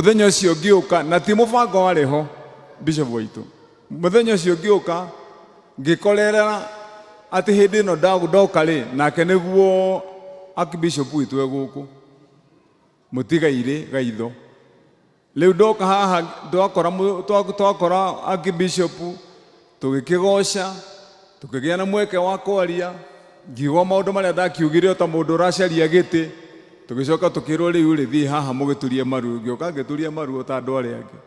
Mũthenya ũcio ngĩũka, na ti mũbango warĩ ho, Bishop waitũ. Mũthenya ũcio ngĩũka, ngĩkorerera atĩ hĩndĩ ĩno ndoka rĩ, nake nĩguo Archbishop witũ e gũkũ, mũtigairĩ Gaitho. Rĩu ndoka haha twakora twakora Archbishop tũgĩkĩgoca, tũkĩgĩa na mweke wa kwaria, ngiuga maũndũ marĩa ndakiugire o ta mũndũ ũracaria gĩtĩ, tũgĩcoka tũkĩrwo rĩu rĩ thiĩ haha mũgĩturie maru, ngĩũka ngĩturia maru o ta andũ arĩa angĩ.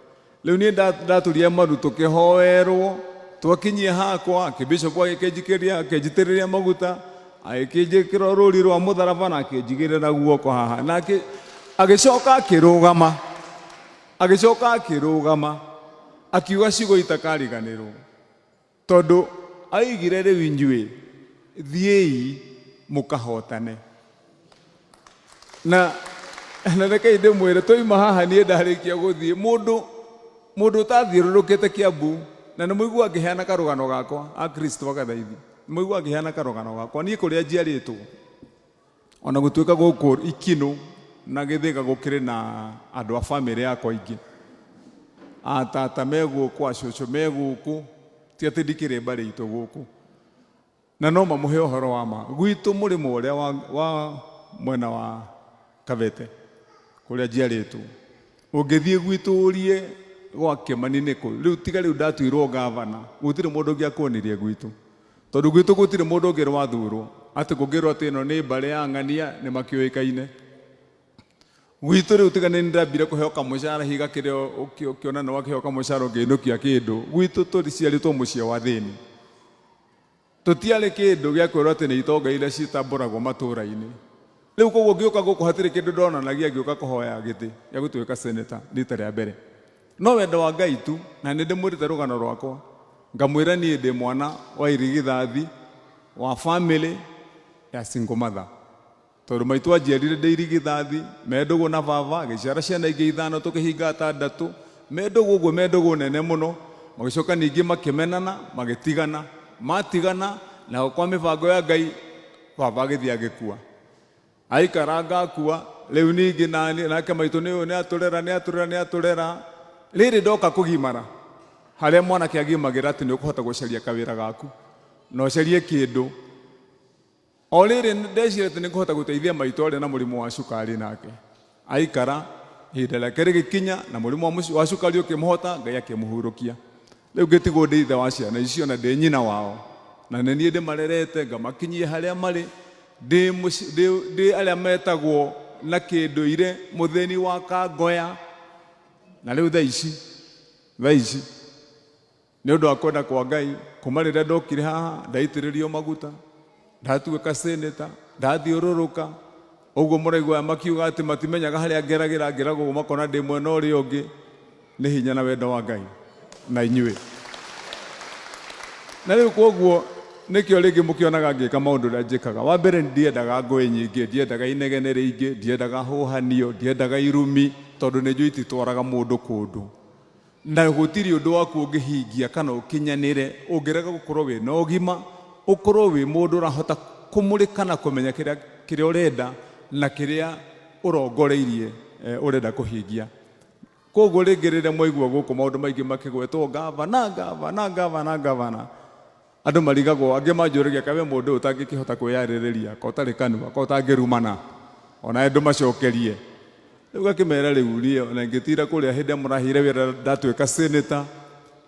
Rĩu niĩ ndaturia maru tũkĩhoerwo, twakinyia hakwa, Archbishop agĩkĩnjikĩria, akĩnjitĩrĩria maguta, agĩkĩnjĩkĩra rũri rwa mũtharaba na akĩnjigĩrĩra guoko haha, na agĩcoka akĩrũgama, agĩcoka akĩrũgama, akiuga ciugo itakariganĩrwo, tondũ aigire rĩu inyuĩ thiĩi mũkahotane. Na na rekei ndĩmwĩre twaima haha niĩ ndarĩkia gũthiĩ mũndũ mũndũ ũtathiũrũrũkĩte Kiambu na nĩ mũigua ngĩheana karũgano gakwa Akristo agathaithi nĩ mũigua ngĩheana karũgano gakwa niĩ kũrĩa njiarĩtwo ona gũtuĩka gũkũ Ikinũ na Gĩthĩga gũkĩrĩ na andũ a bamĩrĩ yakwa aingĩ atata me gũkũ acũcũ me gũkũ ti atĩ ndikĩrĩ mbarĩ itũ gũkũ na no mamũhe ũhoro wa ma gwitũ mũrĩmo ũrĩa wa, wa mwena wa Kabete kũrĩa njiarĩtwo ũngĩthiĩ gwitũ ũrie gwa Kĩmani nĩkũ rĩu tiga rĩu ndatuirwo gavana gũtirĩ mũndũ ũngĩakuonirie gwitũ tondũ gwitũ gũtirĩ mũndũ ũngĩ wathurwo atĩ kũngĩrwo atĩ ĩno nĩ mbarĩ ya ng'ania nĩ makĩũĩkaine gwitũ rĩu tiga nĩ ndambire kũheo kamũcara higa kĩrĩa ũkĩona nĩ wakĩheo kamũcara ũngĩinũkia kĩndũ gwitũ tũciarĩtwo mũciĩ wa thĩni tũtiarĩ kĩndũ gĩa kwĩrwo atĩ nĩ itonga iria citambũragwo matũũra-inĩ rĩu koguo ngĩũka gũkũ hatirĩ kĩndũ ndonanagia ngĩũka kũhoya gĩtĩ gĩa gũtuĩka senator rita rĩa mbere no wendo wa Ngai tu na nĩ ndĩmwĩrĩte rũgano rwakwa ngamwĩra niĩ ndĩ mwana wa irigithathi wa family ya single mother tondũ maitũ anjiarire ndĩ irigithathi me ndũgũ na baba agĩciara ciana ingĩ ithano tũkĩhinga atandatũ me ndũgũ ũguo me ndũgũ nene mũno magĩcoka ningĩ makĩmenana magĩtigana matigana na kwa mĩbango ya Ngai baba agĩthiĩ agĩkua aikara ngakua rĩu ningĩ nani nake maitũ nĩ nĩ atũrera nĩ atũrera nĩ atũrera rĩrĩ ndoka kũgimara harĩa mwanake agimagĩra atĩ nĩ ũkũhota gũcaria kawĩra gaku na ũcarie kĩndũ o rĩrĩ ndeciria atĩ nĩ ngũhota gũteithia maitũ arĩ na mũrimũ wa cukari nake aikara ihinda rĩake rĩgĩkinya na mũrimũ wa cukari ũkĩmũhota Ngai akĩmũhurũkia rĩu ngĩtigwo ndĩ ithe wa ciana icio na ndĩ nyina wao na nĩ niĩ ndĩmarerete ngamakinyia harĩa marĩ ndĩ ndĩ arĩa metagwo na kĩndũire mũthĩni wa kangoya na rĩu thaa ici thaa ici nĩ ũndũ wa kwenda kwa Ngai kuma rĩrĩa ndokire haha ndaitĩrĩrio maguta ndatuĩka senator ndathiũrũrũka ũguo mũraigua makiuga atĩ matimenyaga harĩa ngeragĩra ngeragwo makona ndĩ mwena ũrĩa ũngĩ nĩ hinya na wendo wa Ngai na inyuĩ na rĩu kwoguo nĩkĩo rĩngĩ mũkĩonaga ngĩka maũndũ ũrĩa njĩkaga wa mbere ndiendaga ngũĩ nyingĩ ndiendaga inegene rĩingĩ ndiendaga hũhanio ndiendaga irumi tondũ nĩ njũĩ ititwaraga mũndũ kũndũ na gũtirĩ ũndũ waku ũngĩhingia kana ũkinyanĩre ũngĩrega gũkorwo wĩ na ũgima ũkorwo wĩ mũndũ ũrahota kũmũrĩka na kũmenya kĩrĩa kĩrĩa ũrenda na kĩrĩa ũrongoreirie ũrenda kũhingia koguo rĩngĩ rĩrĩa mwaigua gũkũ maũndũ maingĩ makĩgwetwo gavana gavana gavana gavana andũ marigagwo angĩ manjũragia kawe mũndũ ũyũ ũtangĩkĩhota kwĩyarĩrĩria ka ũtarĩ kanua ka ũtangĩrumana ona ndũmacokerie rĩu ngakĩmera rĩu niĩ ona ingĩtira kũrĩa hĩndĩ ĩrĩa mũraheire wĩra ndatuĩka senator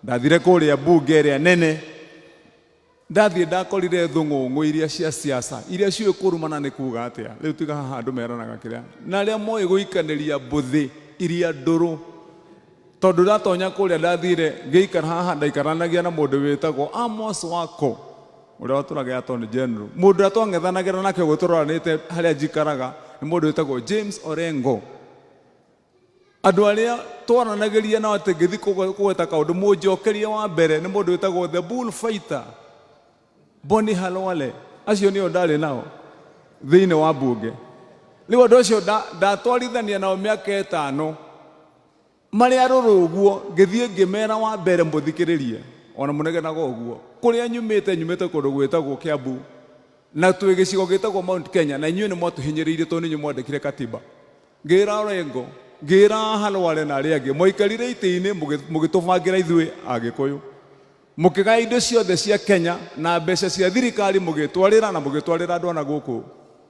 ndathire kũrĩa mbunge ĩrĩa nene ndathiĩ ndakorire thũng'ũng'ũ iria cia siasa iria ciũĩ kũrumana nĩ kuga atĩa rĩu tiga haha andũ meranaga kĩrĩa na arĩa moĩ gũikanĩria mbũthĩ iria ndũrũ tondũ ndatonya kũrĩa ndathire ngĩikara haha ndaikaranagia na mũndũ wĩtagwo Amos Wako ũrĩa watũraga Attorney General mũndũ ũrĩa twang'ethanagĩra nake ũguo tũroranĩte harĩa njikaraga nĩ mũndũ wĩtagwo James Orengo andũ arĩa twaranagĩria nao atĩ ngĩthiĩ kũgweta kaũndũ mũnjokeria wa mbere nĩ mũndũ wĩtagwo the bull fighter Boni Khalwale acio nĩo ndarĩ nao thĩinĩ wa mbunge rĩu andũ acio ndatwarithania nao mĩaka ĩtano marĩ arũrũ ũguo ngĩthiĩ ngĩmera wa mbere mũthikĩrĩrie ona mũnegenaga ũguo kũrĩa nyumĩte nyumĩte kũndũ gwĩtagwo Kiambu na twĩ gĩcigo gĩtagwo Mount Kenya na inyuĩ nĩ mwatũhinyĩrĩirie tondũ nĩ inyuĩ mwandĩkire katiba ngĩra Orengo Ngĩra Halwale na arĩa angĩ, mwaikarire itĩ-inĩ mũgĩtũbangĩra ithuĩ Agĩkũyũ. Mũkĩgaya indo ciothe cia Kenya na mbeca cia thirikari mũgĩtwarĩra na mũgĩtwarĩra andũ ana gũkũ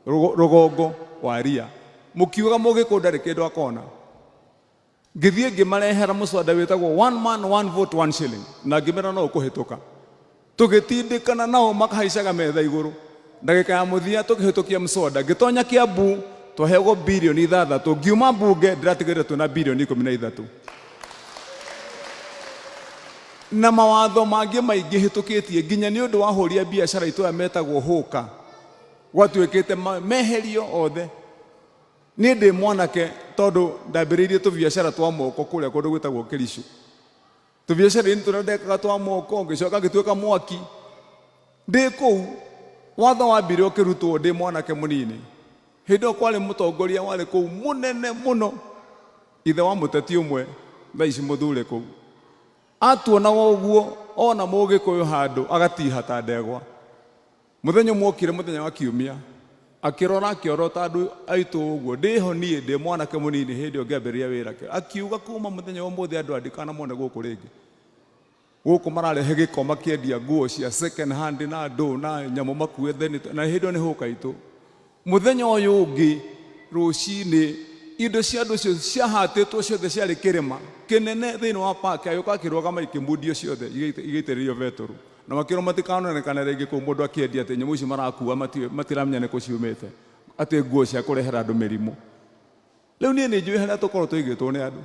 rũgongo wa ria. Mũkiuga Mũgĩkũyũ ndarĩ kĩndũ akona. Ngĩthiĩ ngĩmarehera mũswada wĩtagwo one man one vote one shilling na ngĩmera no ũkũhĩtũka. Tũgĩtindĩkana nao makahaicaga metha igũrũ. Ndagĩka ya mũthia tũkĩhĩtũkia mswada. Ngĩtonya Kiambu twaheagwo birioni 6. Ngiuma mbunge ndĩratigĩrĩra twĩna birioni 13. Na mawatho mangĩ maingĩ hĩtũkĩtie nginya nĩ ũndũ wa ahũri a biacara itũra metagwo hũka. Gwatuĩkĩte meherio othe. Niĩ ndĩ mwanake tondũ ndambĩrĩirie tũbiacara twa moko kũrĩa kũndũ gwĩtagwo Kericho. Tũbiacara-inĩ tũrĩa ndekaga twa moko ngĩcoka ngĩtuĩka mwaki. Ndĩ kũu watho wambire ũkĩrutwo ndĩ mwanake mũnini. Hĩndĩ ĩyo kwarĩ mũtongoria warĩ kũu mũnene mũno, ithe wa mũteti ũmwe thaa ici mũthure kũu. Atuonaga ũguo ona Mũgĩkũyũ handũ agatiha ta ndegwa. Mũthenya ũmwe okire mũthenya wa kiumia, akĩrora akĩorota andũ aitũ ũguo, ndĩho niĩ ndĩ mwanake mũnini hĩndĩ ĩyo ngĩambĩrĩria wĩra, akiuga kuma mũthenya wa ũmũthĩ andũ aya ndikanamone gũkũ rĩngĩ. Gũkũ mararehe gĩko makĩendia nguo cia second hand na ndũ na nyamũ makuĩte na hĩndĩ ĩyo nĩ hũka itũ. Mũthenya ũyũ ũngĩ rũcinĩ indo cia andũ acio ciahatĩtwo ciothe ciarĩ kĩrĩma kĩnene thĩinĩ wa park, agĩũka akĩrũgama ikĩmundio ciothe igĩitĩrĩrio betũrũ. Na makĩrwo matikanonekane rĩngĩ kũu mũndũ akĩendia atĩ nyamũ ici marakua matiramenya nĩ kũ ciumĩte, atĩ nguo cia kũrehera andũ mĩrimũ. Rĩu niĩ nĩ njũĩ harĩa tũkorwo tũigĩtwo nĩ andũ.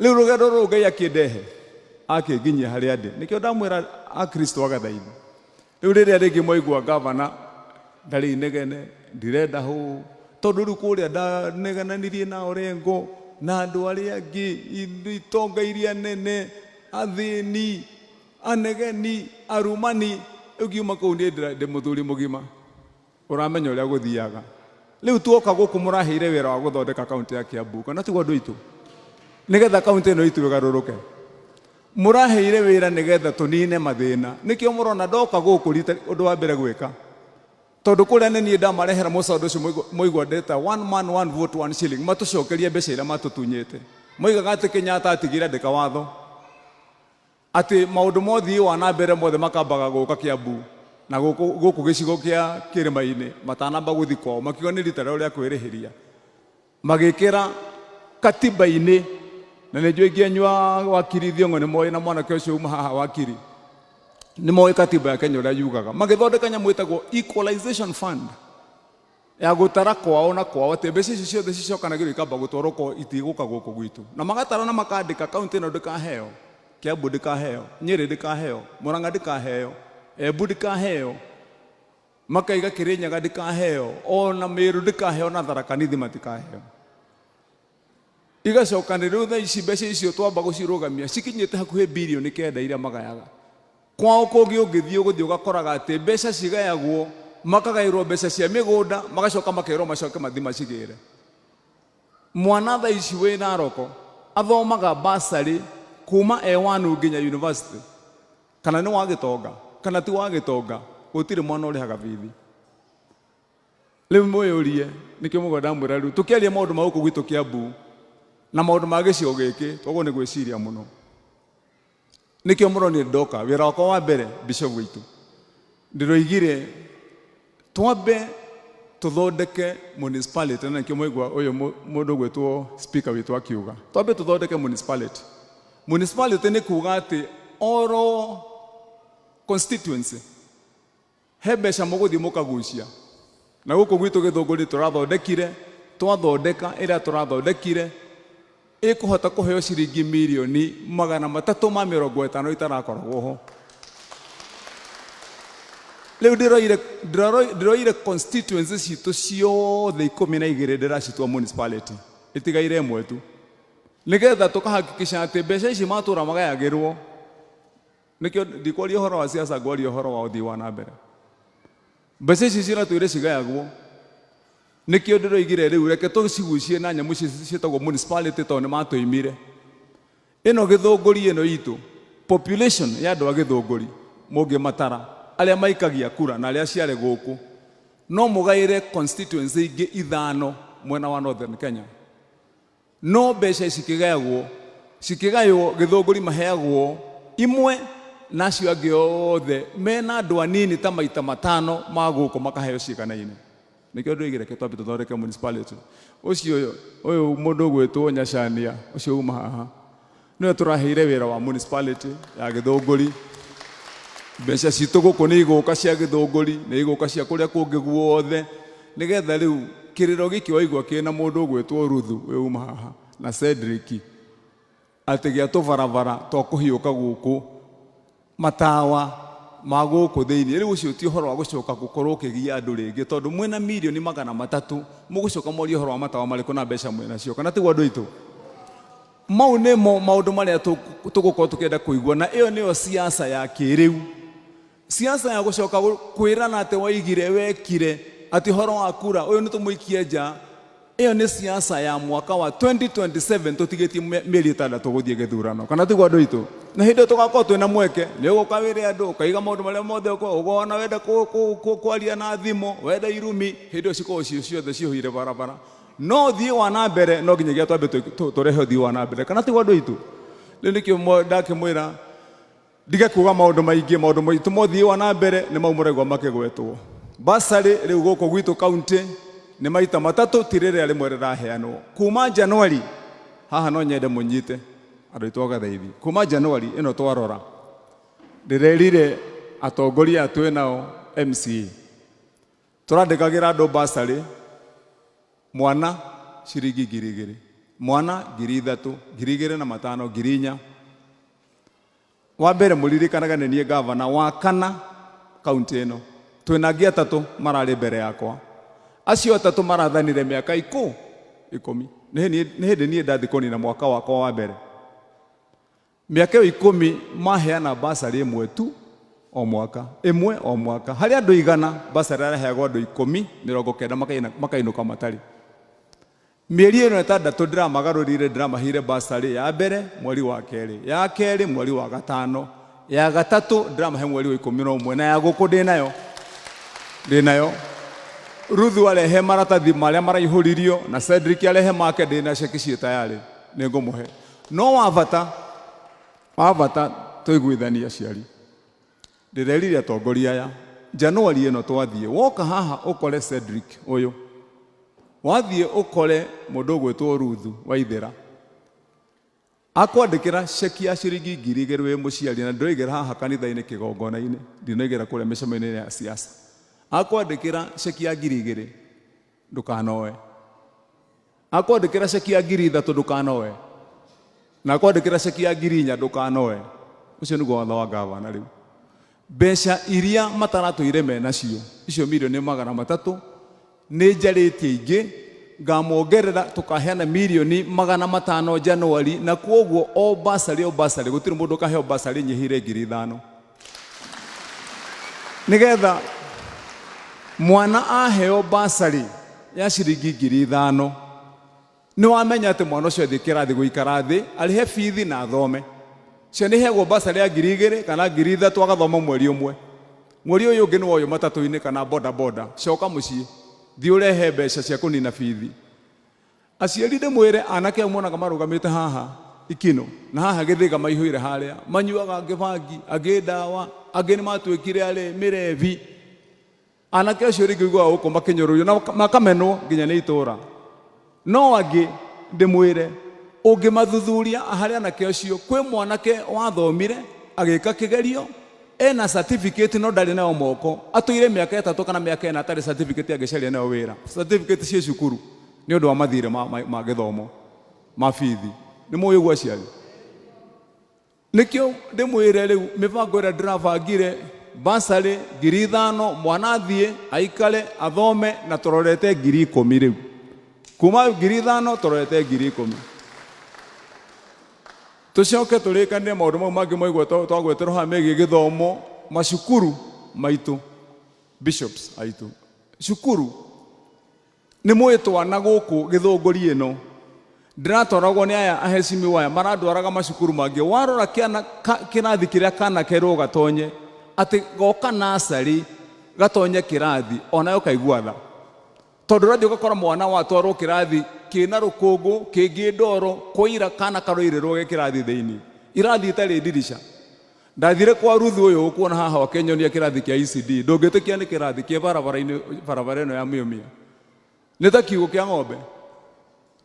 Rĩu rũgendo rũrũ Ngai akĩndehe akĩnginyia harĩa ndĩ. Nĩkĩo ndamwĩra Akristo agathaithi. Rĩu rĩrĩa rĩngĩ mwaigua gavana ndarĩ inegene, ndirenda hũ, tondũ rĩu kũrĩa ndanegenanirie na Orengo na andũ arĩa angĩ, itonga iria nene, athĩni, anegeni, arumani. Rĩu ngiuma kũu niĩ ndĩ mũthuri mũgima ũramenya ũrĩa gũthiaga. Rĩu tuoka gũkũ mũraheire wĩra wa gũthondeka kaunti ya Kiambu, kana tiguo andũ aitũ? Nĩgetha kaunti ĩno itũ ĩgarũrũke. Mũraheire wĩra nĩgetha tũnine mathĩna. Nĩkĩo mũrona ndoka gũkũ rita ũndũ wa mbere gwĩka. Tondũ kũrĩa nĩ niĩ ndamarehera mũswada ũcio mwaigua ndeta one man one vote one shilling, matũcokerie mbeca iria matũtunyĩte. Moigaga atĩ Kenyatta atigire andĩka watho atĩ maũndũ ma ũthii wa na mbere mothe makambaga gũka Kiambu na gũkũ gĩcigo kĩa kĩrĩma-inĩ matanamba gũthiĩ kwao, makiuga nĩ rita rĩao rĩa kwĩrĩhĩria. Magĩkĩra katiba-inĩ, na nĩ njũĩ aingĩ anyu a wakiri Thiong'o nĩ moĩ na mwanake ũcio uma haha wakiri nĩ moĩ katiba ya Kenya ũrĩa yugaga. Magĩthondeka nyamũ ĩtagwo Equalization Fund ya gũtara kwao na kwao atĩ mbeca icio ciothe cicokanagĩrwo ikamba gũtwarwo kwao itigũka gũkũ gwitũ. Na magatara na makandĩka kaunti ĩno ndĩkaheo, Kiambu ndĩkaheo, Nyĩrĩ ndĩkaheo, Murang'a ndĩkaheo, Embu ndĩkaheo, makaiga Kĩrĩnyaga ndĩkaheo, ona Meru ndĩkaheo na Tharaka Nithi matikaheo. Igacokanĩrĩrwo thaa ici mbeca icio twamba gũcirũgamia cikinyĩte hakuhĩ birioni 9 iria magayaga. Kwao kũngĩ ũngĩthiĩ ũgũthiĩ ũgakoraga atĩ mbeca cigayagwo, makagaĩrwo mbeca cia mĩgũnda, magacoka makerwo macoke mathiĩ macigĩre. Mwana thaa ici wĩ Naroko athomaga bursary kuma E1 nginya university. Kana nĩ wa gĩtonga kana ti wa gĩtonga, gũtirĩ mwana ũrĩhaga bithi. Rĩu mwĩyũrie, nĩkĩo mũgwa ndamwĩra rĩu tũkĩaria maũndũ ma gũkũ gwitũ Kiambu na maũndũ ma gĩcigo gĩkĩ twagwo nĩ gwĩciria mũno. Nĩkĩo mũronire ndoka wĩra wakwa wa mbere bishop witũ ndĩroigire twambe tũthondeke municipality, na nĩkĩo mwaigua ũyũ mũndũ ũgwĩtwo speaker witũ akiuga twambe tũthondeke municipality. Municipality nĩ kuga atĩ oro constituency he mbeca mũgũthiĩ mũkagucia. Na gũkũ gwitũ Gĩthũngũri tũrathondekire, twathondeka ĩrĩa tũrathondekire ĩkũhota kũheo ciringi mirioni 350 itarakoragwo ho. Rĩu ndĩroire constituency citũ ciothe 12 ndĩracitua municipality, ĩtigaire ĩmwe tu, nĩgetha tũkahakikisha atĩ mbeca ici matũra magayagĩrwo. Nĩkĩo ndikwaria ũhoro wa siasa, ngwaria ũhoro wa ũthii wa na mbere. Mbeca ici ciratwĩre cigayagwo, nĩkĩo ndĩroigire rĩu reke tũcigucie na nyamũ ici ciĩtagwo municipality tondũ nĩ matũimire. Ĩno Gĩthũngũri ĩno itũ, population ya andũ a Gĩthũngũri mũngĩmatara, arĩa maikagia kura na arĩa aciare gũkũ, no mũgaĩre constituency ingĩ ithano mwena wa Northern Kenya. No mbeca cikĩgayagwo, cikĩgaywo Gĩthũngũri maheagwo imwe na acio angĩ othe mena andũ anini ta maita matano ma gũkũ makaheo ciĩganaine. Nĩkĩo ndoigire reke twambe tũthondeke municipality. Ũcio ũyũ mũndũ ũgwĩtwo Nyacania ũcio uma haha nĩwe tũraheire wĩra wa municipality ya Gĩthũngũri. Mbeca citũ gũkũ nĩ igũka cia Gĩthũngũri, nĩ igũka cia kũrĩa kũngĩ guothe, nĩgetha rĩu kĩrĩro gĩkĩ waigua kĩna mũndũ ũgwĩtwo Ruthu ũyũ uma haha na Cedric atĩ gĩa tũbarabara twa kũhiũka gũkũ, matawa ma gũkũ thĩinĩ. Rĩu ũcio ti ũhoro wa gũcoka gũkorwo ũkĩgia andũ rĩngĩ, tondũ mwĩna 300,000,000 mũgũcoka mwarie ũhoro wa matawa marĩkũ na mbeca mwĩnacio, kana tiguo andũ aitũ? Mau nĩmo maũndũ marĩa tũgũkorwo tũkĩenda kũigua, na ĩyo nĩyo siasa ya kĩrĩu. Siasa ya gũcoka kwĩrana atĩ waigire, wekire, atĩ ũhoro wa kura, ũyũ nĩ tũmũikie nja, ĩyo nĩ siasa ya mwaka wa 2027 tũtigĩtie mĩeri 6 gũthiĩ gĩthurano, kana tiguo andũ aitũ? Na hĩndĩ ĩyo tũgakorwo twĩna mweke, nĩ ũgũka wĩre andũ, ũkaiga maũndũ marĩa mothe ũkona wenda kwaria na thimũ, wenda irumi, hĩndĩ ĩyo cikorwo ciĩ ciothe cihũire barabara. No ũthiĩ wa na mbere no nginyagia twambe tũrehe ũthiĩ wa na mbere, kana tiguo andũ aitũ? Rĩu nĩkĩo ndakĩmwĩra ndige kuga maũndũ maingĩ, maũndũ maitũ ma ũthiĩ wa na mbere nĩ mau mũraigua makĩgwetwo. Bursary rĩu gũkũ gwitũ kaunti nĩ maita matatũ, ti rĩrĩa rĩmwe rĩraheanwo. Kuma January, haha no nyende mũnyite andũ aitũ a Gathaithi, kuma January ĩno twarora, ndĩrerire atongoria aya twĩ nao MCA, tũrandĩkagĩra andũ bursary mwana ciringi 2,000, mwana 3,000, 2,500, 4,000. Wa mbere mũririkanaga nĩ niĩ gavana wa kana kaunti ĩno, twĩna angĩ atatũ mararĩ mbere yakwa, acio atatũ marathanire mĩaka 10. Nĩ hĩndĩ niĩ ndathiĩ kũnina mwaka wakwa wa mbere. Mĩaka ĩyo 10 maheana bursary ĩmwe tu o mwaka, ĩmwe o mwaka, harĩ andũ 100 bursary araheagwo andũ 10, 90 makainũka matarĩ. Mĩeri ĩno 6 ndĩramagarũrire, ndĩramaheire bursary ya mbere mweri wa kerĩ, ya kerĩ mweri wa gatano, ya gatatũ ndĩramahe mweri wa 11, na ya gũkũ ndĩnayo, ndĩnayo. Ruthu arehe maratathi marĩa maraihũririo na Cedric arehe make, ndĩna ceki ciĩ tayarĩ, nĩngũmũhe. No wa bata, wa bata tũiguithanie aciari. Ndĩrerire atongoria aya, January ĩno twathiĩ, woka haha ũkore Cedric ũyũ, wathiĩ ũkore mũndũ ũgwĩtwo Ruthu Waithera, akwandĩkĩra ceki ya ciringi 2,000 wĩ mũciari, na ndĩroigĩra haha kanitha-inĩ kĩgongona-inĩ, ndinoigĩra kũrĩa mĩcemanio-inĩ ya siasa. Akwandĩkĩra ceki ya 2,000 ndũkanoe. Akwandĩkĩra ceki ya 3,000 ndũkanoe. Na akwandĩkĩra ceki ya 4,000 ndũkanoe. Ũcio nĩguo watho wa gavana rĩu. Mbeca iria mataratũire menacio, icio 300,000,000, nĩ njarĩtie ingĩ, ngamongerera tũkaheana 500,000,000 January, na kwoguo o bursary o bursary, gũtirĩ mũndũ ũkaheo bursary nyihĩire 5,000. Nĩgetha mwana aheo bursary ya ciringi 5,000, nĩ wamenya atĩ mwana ũcio athiĩ kĩrathi gũikara thĩ, arĩhe bithi na athome. Ciana iheagwo bursary ya 2,000 kana 3,000 agathoma mweri ũmwe. Mweri ũyũ ũngĩ nĩ woywo matatũ-inĩ kana boda boda, coka mũciĩ, thiĩ ũrehe mbeca cia kũnina bithi. Aciari ndĩmwĩre, anake aya muonaga marũgamĩte haha ikino na haha Gĩthĩga maihũire harĩa, manyuaga angĩ bangi, angĩ ndawa, angĩ nĩ matuĩkire arĩ mĩrebi. Anake acio rĩngĩ ũiguaga gũkũ makĩnyũrũrio na makamenwo nginya nĩ itũũra. No angĩ ndĩmwĩre, ũngĩmathuthuria harĩ anake acio, kwĩ mwanake wathomire agĩka kĩgerio, ena certificate no ndarĩ nayo moko, atũire mĩaka 3 kana mĩaka 4 atarĩ certificate angĩcaria nayo wĩra. Certificate ciĩ cukuru nĩ ũndũ wa mathirĩ ma gĩthomo, ma bithi. Nĩ mũĩ ũguo aciari? Nĩkĩo ndĩmwĩre rĩu mĩbango ĩrĩa ndĩrabangire, bursary 5,000, mwana athiĩ aikare athome, na tũrorete 10,000 rĩu. Kuma 5,000 tũrorete 10,000. Tũcoke tũrĩkanĩre maũndũ mau mangĩ mwaigua twagweterwo haha megiĩ gĩthomo, macukuru maitũ, bishops aitũ, cukuru nĩ mũĩ twana gũkũ Gĩthũngũri ĩno ndĩratwaragwo nĩ aya ahecimiwa aya marandwaraga macukuru mangĩ. Warora kĩrathi kĩrĩa kana kerwo gatonye, atĩ goka nursery gatonye kĩrathi onayo kaigua tha, tondũ ũrathiĩ ũgakora mwana watwarwo kĩrathi Kĩna rũkũngũ, kĩngĩ ndoro, kwaira kana karoirĩrwo ge kĩrathi thĩinĩ, irathi itarĩ ndirica. Ndathire kwa Ruthu ũyũ ũkuona haha akĩnyonia kĩrathi kĩa ECD. Ndũngĩtĩkia nĩ kĩrathi kĩ barabara-inĩ, barabara ĩno ya Mĩũmia, nĩ ta kiugũ kĩa ng'ombe,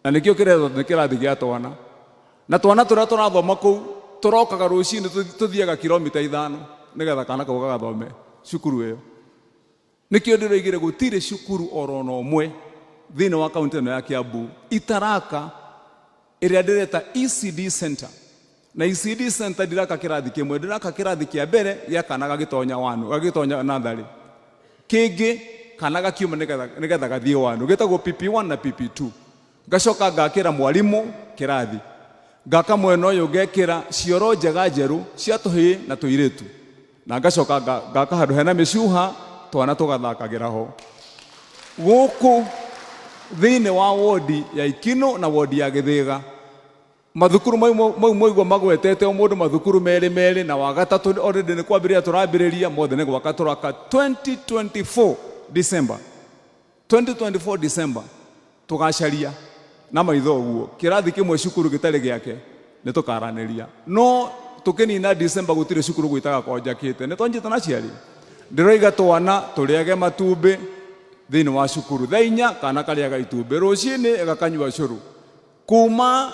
na nĩkĩo kĩretwo nĩ kĩrathi gĩa twana. Na twana tũrĩa tũrathoma kũu tũrokaga rũcinĩ, tũthiaga kilomita 5 nĩgetha kana kau gagathome cukuru ĩyo. Nĩkĩo ndĩroigire gũtirĩ cukuru oro na ũmwe thĩinĩ wa kaunti ĩno ya Kiambu itaraka ĩrĩa ndĩreta ECD center. Na ECD center ndiraka kĩrathi kĩmwe, ndĩraka kĩrathi kĩa mbere gĩa kana gagĩtonya wanu, gagĩtonya natharĩ, kĩngĩ kana gakiuma nĩgetha gathiĩ wanu, gĩtagwo PP1 na PP2. Ngacoka ngakĩra mwarimũ kĩrathi, ngaka mwena ũyũ, ngekĩra cioro njega njerũ cia tũhĩĩ na tũirĩtu, na ngacoka ngaka handũ hena mĩcuha twana tũgathakagĩra ho. Gũkũ thĩinĩ wa wodi ya Ikino na wodi ya Gĩthĩga, mathukuru mau moigua magwetete o mũndũ mathukuru merĩ merĩ, na wa gatatũ already nĩ kwambĩrĩria tũrambĩrĩria, mothe nĩ gwaka tũraka. 2024 December, 2024 December, tũgacaria na maitho ũguo kĩrathi kĩmwe cukuru gĩtarĩ gĩake, nĩ tũkaranĩria. No tũkĩnina December gũtirĩ cukuru gwĩtaga njakĩte. Nĩ twanjĩte na aciari, ndĩroiga twana tũrĩage matumbĩ thĩinĩ wa cukuru thaa 4, kana karĩaga itumbĩ rũcinĩ, gakanyua cũrũ. Kuma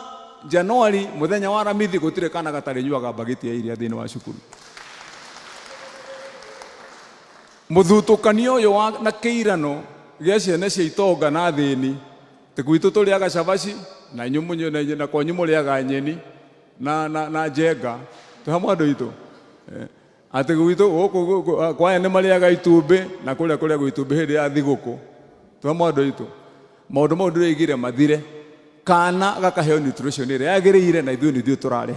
Januari mũthenya wa Aramithi gũtirĩ kana gatarĩ nyuaga mbagiti ya iria thĩinĩ wa cukuru. Mũthutũkanio ũyũ wa na kĩirano gĩa ciana cia itonga na thĩni, ti gwitũ tũrĩaga cabaci na inyuĩ na kwanyu mũrĩaga nyeni na njenga. Twĩ hamwe andũ aitũ? Atĩ gwitũ gũkũ kwaya nĩ marĩaga itumbĩ na kũrĩa kũrĩagwo itumbĩ hĩndĩ ya thigũkũ. Twĩ hamwe andũ aitũ? Maũndũ mau ndĩroigire mathire, kana gakaheo nutrition ĩrĩa yagĩrĩire, na ithuĩ nĩ ithuĩ tũrarĩha.